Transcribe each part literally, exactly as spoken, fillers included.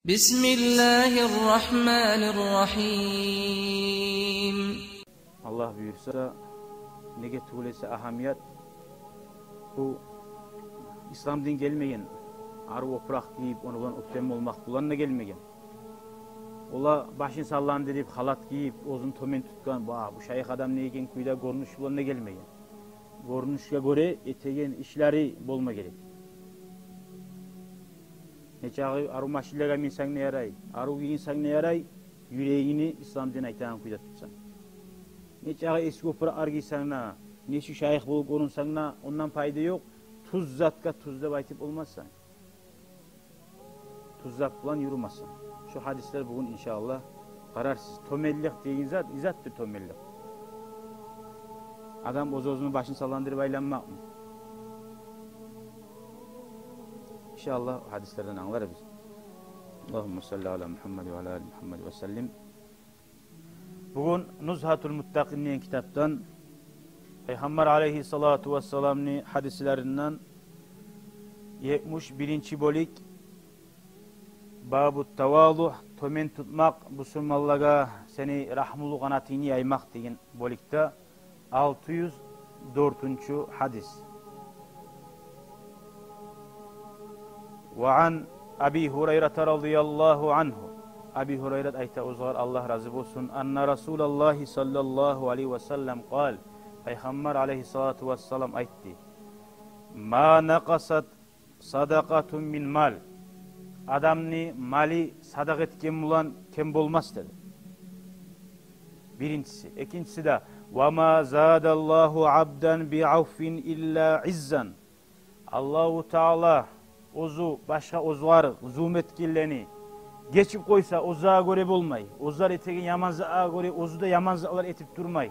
بسم الله الرحمن الرحيم. Аллагь буюрса, неге тюгюл эсе агьамият бу ислам дин гелмеген, арив опуракъ гийип, ону булан оьктем болмакъ булан да гелмеген. Олар башын салландырып, халат гийип, оьзюн тёмен тутгъан, ва, бу шайых адам деген кюйде гёрюнюш булан да гелмеген. Гёрюнюшге гёре этеген ишлери болма герек. Нечакъы арив машинлеге минсенг де ярай, арив гийинсенг де ярай, юрегингни ислам дин айтагъан кюйде тутсанг. Нечакъы эсги опуракълар гийсенг де, нече шайых болуп гёрюнсенг де, ондан пайда ёкъ. Тюз затгъа тюз деп айтып болмассан, тюз зат булан юрюмесен. Шо гьадислер бугюн, иншааллагь, къарарсыз. Тёменлик деген зат, не затдыр тёменлик? Адам оьз-оьзюню башын салландырып айланмакъмы? Иншааллагь, гьадислерден англарбыз. Аллагьумма салли аля Мухаммад ва аля али Мухаммад ва саллим. Бугюн «Нузгьатул муттакъин» деген китапдан, Пайхаммар алейгьиссалату вассаламны гьадислеринден етмиш биринчи бёлюк, «Бабу тавазуъ», тёмен тутмакъ, бусурманлагъа сени рагьмулу къанатынгны яймакъ деген бёлюкде алты юз дёртюнчю гьадис. Ва ан Аби Гьурайрата радияллагьу ангьу. Аби Гьурайрат айта, огъар Аллагь рази болсун, анна Расулаллагьи саллаллагьу алайгьи ва саллам къал, Пайхаммар алейгьиссалату вассалам айтды: «Ма накъасат садакъатун мин мал». Адамны малы садакъа этген булан кем болмас деди. Биринчиси. Экинчиси де: «Ва ма задаллагьу абдан би авфин илла иззан». Аллагьу Таала оьзю башгъа, оьзлер зулму этгенлени гечип къойса, оьзлеге гёре болмай, оьзлер этеген яман затгъа гёре оьзю де яман затлар этип турмай,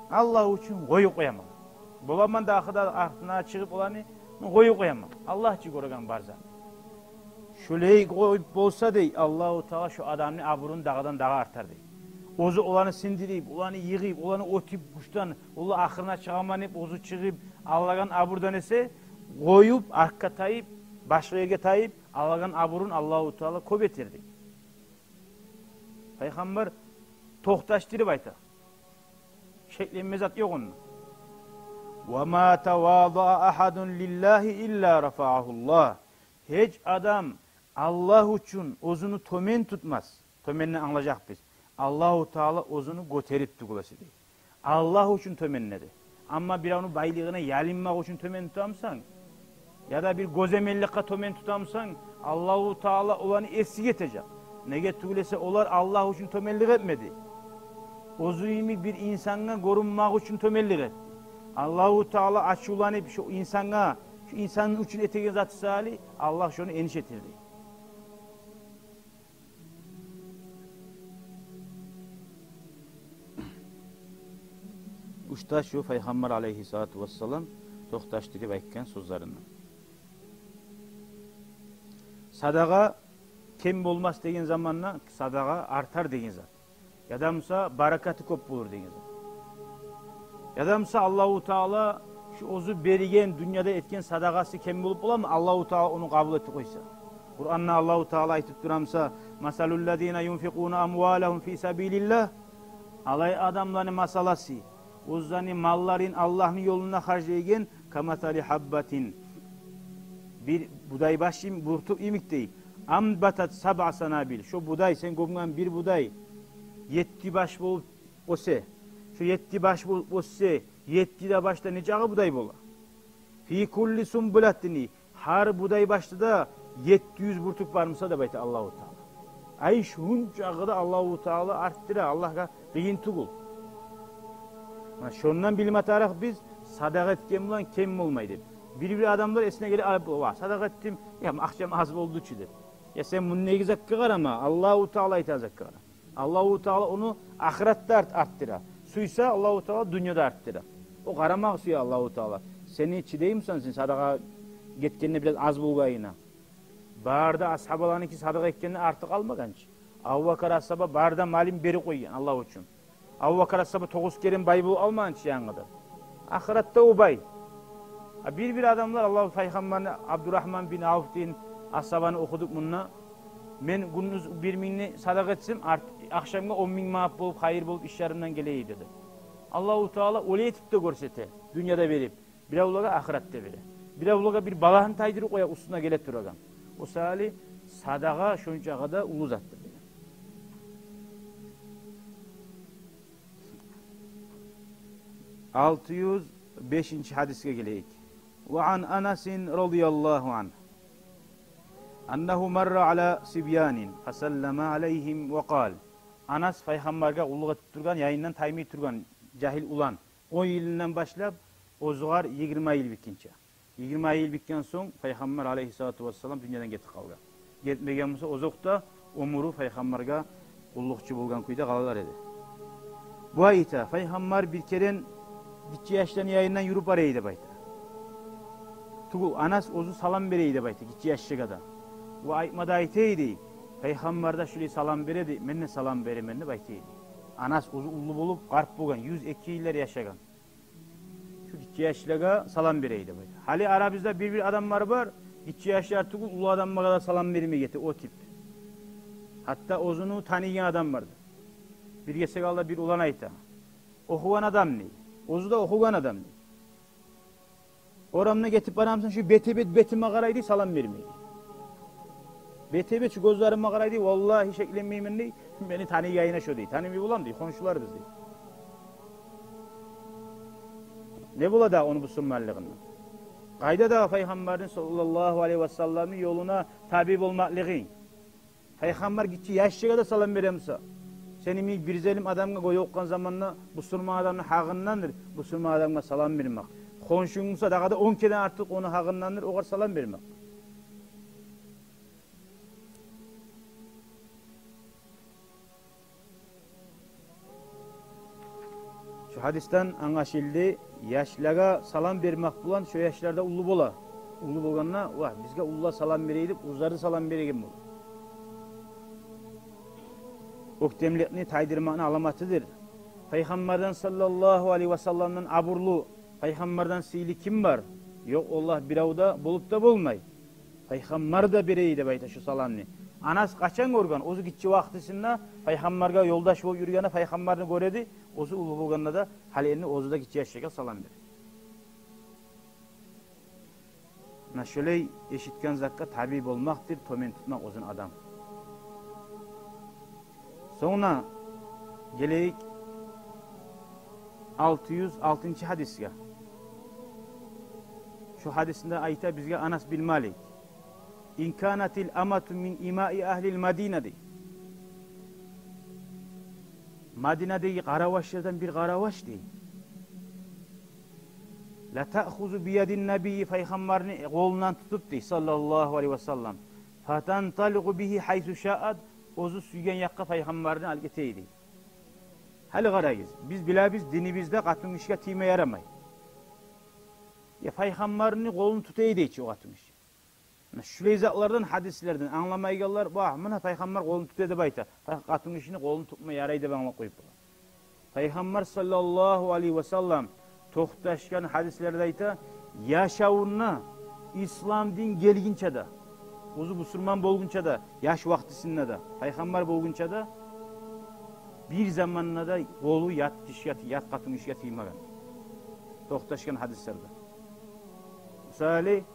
Аллагь учун къоюп къояман. Боламан да ахырда артына чыгъып оланы къоюп къояман. Аллагь чы гёреген бар зат. Шолай къоюп болса, дей, Аллагьу Таала шо адамны абурун дагъыдан-дагъы артар, дей. Оьзю оланы сындырып, оланы йыгъып, оланы оьтюп, гючден, олар ахырына чыгъаман деп, оьзю чыгъып, аллагъан абурдан эсе, къоюп, артгъа тайып, башгъа ерге тайып, аллагъан абурун Аллагьу Таала кёп этер, дей. Пайхаммар токъташдырып айта. Шекленме зат ёкъ онда. «Ва ма тавазаа агьадун лиллагьи илла рафаагьуллагь». Гьеч адам Аллагь учун оьзюню тёмен тутмас. Тёменни англажакъбыз. Аллагьу Таала оьзюню гётерип тюгюл эсе, дей. Аллагь учун тёменледи. Амма биревню байлыгъына ялынмакъ учун тёмен тутамысан, яда бир гёземелликге тёмен тутамысан, Аллагьу Таала оланы эсик этежек. Неге тюгюл эсе, олар Аллагь учун тёменлик этмеди. Оьзю йимик бир инсангъа гёрюнмакъ учун тёменлик этди. Аллагьу Таала ачувланып, шо инсангъа, шо инсан учун этеген заты саялы, Аллагь шону эниш этер, дей. Уьч де шо Пайхаммар алейгьиссалату вассалам токъташдырып айтгъан сёзлеринден. Садагъа кем болмас деген заманда, садагъа артар деген зат. Яда буса баракаты кёп болур деген зат. Яда буса Аллагьу Таала шо оьзю берген, дюньяда этген садагъасы кем болуп боламы, Аллагьу Таала ону къабул этип къойса? Къуранда Аллагьу Таала айтып турамыса: «Масалуллазина юнфикъуна амвалагьум фи сабилиллагь». Алай адамланы масаласы, оьзлени малларын Аллагьны ёлунда харжлайгъан, «камасали гьаббатин», бир будай баш йим-, буртукъ йимик, дей. «Амбатат сабъа санабил». Шо будай, сен гёмген бир будай етти баш болуп оьсе. Шо етти баш болуп оьссе, етти де башда нечакъы будай бола? «Фи кулли сунбулатин», гьар будай башда да етти юз буртукъ бармыса деп айта Аллагьу Таала. Ай, шунчакъы да Аллагьу Таала артдыра, Аллагьгъа къыйын тюгюл. Муна шондан билме тарыкъ биз, садагъа этген булан кем болмай деп. Бир-бир адамлар эсине геле алып: «Ва, садагъа этдим, я, акъчам аз болду чу», — деп. Я сен муну неги затгъа къарама, Аллагьу Таала айтагъан затгъа къара. Аллагьу Таала ону ахыратда арт-, артдыра. Сюйсе, Аллагьу Таала дюньяда артдыра. О къарамагъа сюе Аллагьу Таала. Сени чыдаймысан сен садагъа гетгенде бираз аз болгъанына? Бары да асгьабаланыки садагъа этгенде артыкъ алмагъан чы. Абубакар асгьаба бары да малын берип къойгъан Аллагь учун. Абубакар асгьаба тогъуз керен бай болуп алмагъан чы янгыдан. Ахыратда о бай. А бир-бир адамлар, Аллагь, Пайхаммарны, Абдурагьман бин Авф деген асгьабаны охудукъ мунда. Мен гюндюз бир мингни садагъа этсем, арт-, ахшамгъа он минг манат болуп, хайыр болуп ишлеримден геле эди», — деди. Аллагьу Таала олай этип де гёрсете, дюньяда берип, биревлеге ахыратда бере. Биревлеге бир балагьны тайдырып къоя, уьстюне геле турагъан. О саялы садагъа шончагъа да уллу затдыр деген. Алты юз бешинчи гьадисге гелейик. Ва ан Анасин радияллагьу ангь, аннагьу марра ала сибьянин фасаллама алайгьим ва къал. Анас пайхаммаргъа къуллукъ этип тургъан, янындан таймай тургъан жагьил улан. Он йылындан башлап, оьзюгер йигирма йыл битгинче. Йигирма йыл битген сонг, пайхаммар алайгьиссалату вассалам дюньядан гетип къалгъан. Гетмеген буса, озокъда, оьмюрю пайхаммаргъа къуллукъчу болгъан кюйде къалалар эди. Бу айта, пайхаммар бир керен гиччи яшланы янындан юрюп бара эди деп айта. Тюгюл, Анас оьзю салам бере эди деп айта гиччи яшлагъа да. Ва айтма да айта эди, пайхаммар да шулай салам бере эди, мен де салам беремен деп айта эди. Анас оьзю уллу болуп, къарт болгъан, юз эки йыллар яшагъан. Шу гиччи яшлагъа салам бере эди деп айта. Гьали арабызда бир-бир адамлар бар, гиччи яшлар тюгюл, уллу адамлагъа да салам бермей гете, о тип. Гьатта оьзюню таныйгъан адамлар да. Бир гесек алда бир улан айта. Охугъан адам дей. Оьзю де охугъан адам дей. Орамда гетип барамсан, шу бете-бет бетиме къарай дей, салам бермей. Бете-бет шу гёзлериме къарай дей, валлагь, шекленмеймен дей, мени таныйгъанына шо дей. Танымай боламы дей, хоншуларбыз дей. Не бола дагъы ону бусурманлыгъындан? Къайда дагъы пайхаммарны саллаллагьу алайгьи ва салламны ёлуна таби болмакълыгъынг? Пайхаммар гиччи яшлагъа да салам бере буса, сени йимик бир залим адамгъа гёре окъгъан заманда, бусурман адамны гьакъындандыр бусурман адамгъа салам бермек. Хоншунг буса, дагъы да он керен артыкъ ону гьакъындандыр огъар салам бермек. Шу гьадисден англашылды, яшлагъа салам бермек булан шо яшлар да уллу бола. Уллу болгъанда, вагь, бизге уллулар салам бере эди деп, оьзлер де салам береген бола. Оьктемликни, тайдырмакъны аламатыдыр. Пайхаммардан саллаллагьу алайгьи ва салламдан абурлу, пайхаммардан сыйлы ким бар? Ёкъ, валлагь, бирев де болуп да болмай. Пайхаммар да бере эди деп айта шу саламны. Анас къачан гёрген? Оьзю гиччи вакътисинде пайхаммаргъа ёлдаш болуп юрюгенде пайхаммарны гёре эди. Оьзю уллу болгъанда да, гьали энни оьзю де гиччи яшлагъа салам бере. Муна шолай эшитген затгъа таби болмакъдыр тёбен тутмакъ оьзюн адам. Сонг гелейик алты юз алтынчы гьадисге. Шу гьадисинде айта бизге Анас бин Малик: «Ин канатил амату мин имаи агьлил Мадина», — дей. Мадинадагъы къаравашлардан бир къараваш дей. «Ла таъхузу би ядин набий», пайхаммарны къолундан тутуп дей, саллаллагьу алайгьи ва саллам. «Фатанталикъу бигьи гьайсу шаат», оьзю сюйген якъгъа пайхаммарны алып гете дей. Гьали къарагъыз, биз билебиз, динибизде къатынгишиге тийме ярамай. Я пайхаммарны къолун тута эди чи о къатынгиши. Муна шулай затлардан, гьадислерден англамайгъанлар, вагь, муна пайхаммар къолун тута эди деп айта, къатынгишини къолун тутма ярай деп англап къоюп бола. Пайхаммар саллаллагьу алайгьи ва саллам токъташгъан гьадислерде айта, яшавунда, ислам дин гелгинче де, оьзю бусурман болгъунча да, яш вакътисинде де, пайхаммар болгъунча да, бир заманда да къолу ят гишиге, ят къатынгишиге тиймеген. Токъташгъан гьадислерде. Мисали,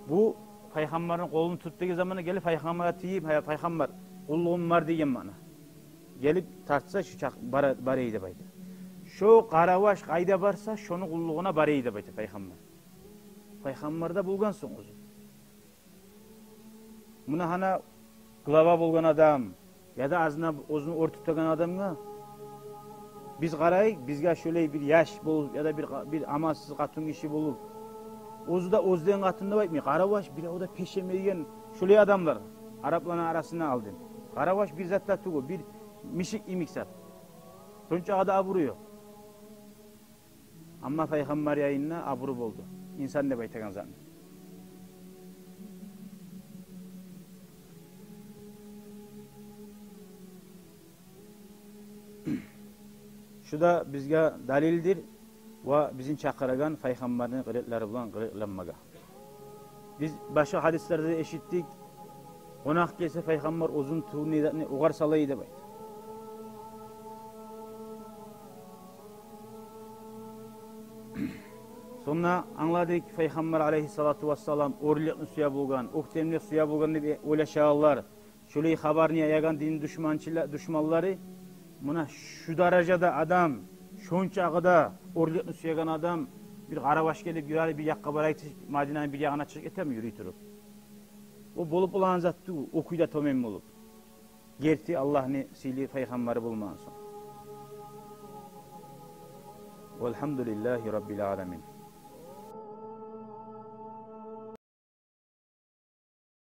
бу пайхаммарны къолун тут деген заманда гелип пайхаммаргъа тийип, гьа, пайхаммар, къуллугъум бар деген маъна. Гелип тартса, шу чакъ бара, бара эди деп айта. Шо къараваш къайда барса, шону къуллугъуна бара эди деп айта пайхаммар. Пайхаммар да болгъан сонг оьзю. Муна гьана глава болгъан адам, яда азына оьзюн оьр тутагъан адамгъа биз къарайыкъ, бизге шолай бир яш болуп, яда бир, бир амалсыз къатынгиши болуп, оьзю де оьзден къатын деп айтмай, къараваш, бирев де пешемейген, шолай адамлар арапланы арасында алдын. Къараваш бир зат да тюгюл, бир мишик йимик зат. Шончагъа да абуру ёкъ. Амма пайхаммар янында абуру болду. Инсан деп айтагъан затны. Шу да бизге далилдир ва бизин чакъырагъан пайхаммарны къылыкълары булан къылыкъланмагъа. Биз башгъа гьадислерде де эшитдик. Къонакъ гелсе, Пайхаммар оьзюн тюгюл не затны огъар сала эди деп айта. Сонг да англадыкъ, Пайхаммар алейгьиссалату вассалам оьрлюкню сюе болгъан, оьктемлик сюе болгъан деп ойлашагъанлар, шолай хабарны яягъан дин душманчыла-, душманлары, муна шу даражада адам, шончакъы да оьрлюкню сюеген адам, бир къарабаш гелип, юр гьали бир якъгъа барайыкъ деп, Мадинаны бир ягъына чыгъып гетеми юрюй туруп? О болуп болагъан зат тюгюл, о кюйде тёбен болуп. Герти Аллагьны сыйлы Пайхаммары болмагъан сонг. Валгьамдулиллагьи раббил аламин.